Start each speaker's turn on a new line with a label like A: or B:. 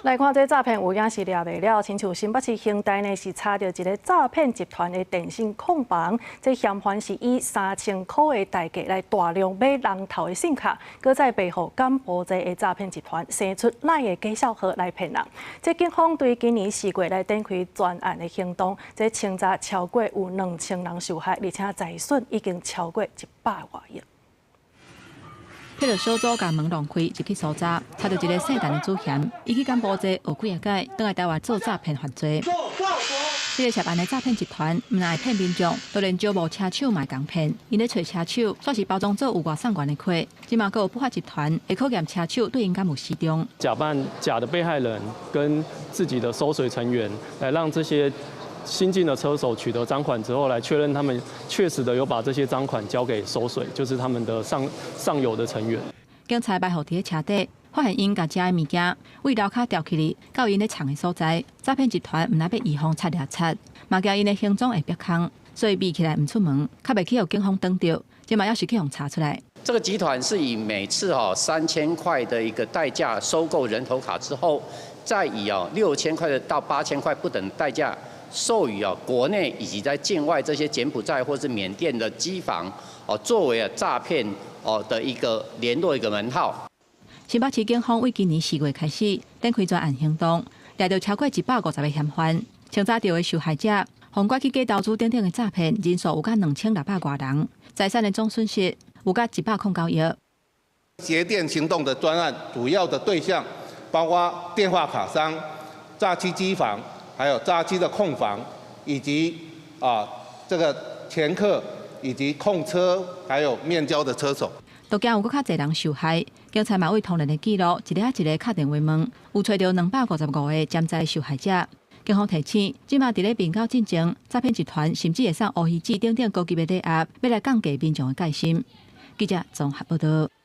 A: 來看這詐騙有影是掠袂了，親像新北市興大呢是查著一个詐騙集團的電信控房，這嫌犯是以3000箍的代價來大量買人頭的 SIM 卡，閣再賣予柬埔寨的詐騙集團，生出賴的假帳號來騙人。這警方對今年4月來展開專案的行動，這清查超過有2000人受害，而且財損已經超過100外億。
B: 彼個小組共門弄開入去搜查，查著一个姓陳的主嫌，伊去柬埔寨學幾仔擺，轉來台灣做詐騙犯罪。這个涉案的詐騙集團，毋但會騙民眾，就連招募車手嘛會共騙。𪜶咧揣車手，煞是包裝做有外送員的客。這馬閣有不法集團會考驗車手對𪜶敢有死忠。
C: 假扮假的被害人跟自己的收水成員，來讓這些新進的車手取得贓款之後，來確認他們確實的有把這些贓款交給收水，就是他們的上上游的成員。
B: 警察埋伏佇咧車底，發現𪜶共食的物件對樓跤調起去，到𪜶咧藏的所在。詐騙集團毋但欲預防賊掠賊，嘛驚𪜶的行蹤會曝空，所以避起來毋出門，較袂去予警方擋著。這馬猶是去予查出來。
D: 這個集團是以每次3000塊的一個代價收購人頭卡之後，再以6000塊的到8000塊不等代價，授予國內以及在境外這些柬埔寨或是緬甸的機房作為詐騙的一個聯絡一個門號。
B: 新北市警方對今年4月開始展開專案行動，掠著超過150個嫌犯，清查著的受害者，予拐去假投資等等的詐騙人數有甲2600外人，財產的總損失有甲109億。
E: 截電行動的專案主要的對象包括電話卡商、詐欺機房，還有詐欺的控房，以及這個掮客，以及控車，還有面交的車手。
B: 都驚有閣較濟人受害，警察嘛對通聯的記錄，一个一个敲電話問，有揣著255個潛在受害者。警方提醒，這馬佇咧面交進前，詐騙集團甚至會送烏魚子等等高級的禮盒，欲來降低民眾的戒心。記者綜合報導。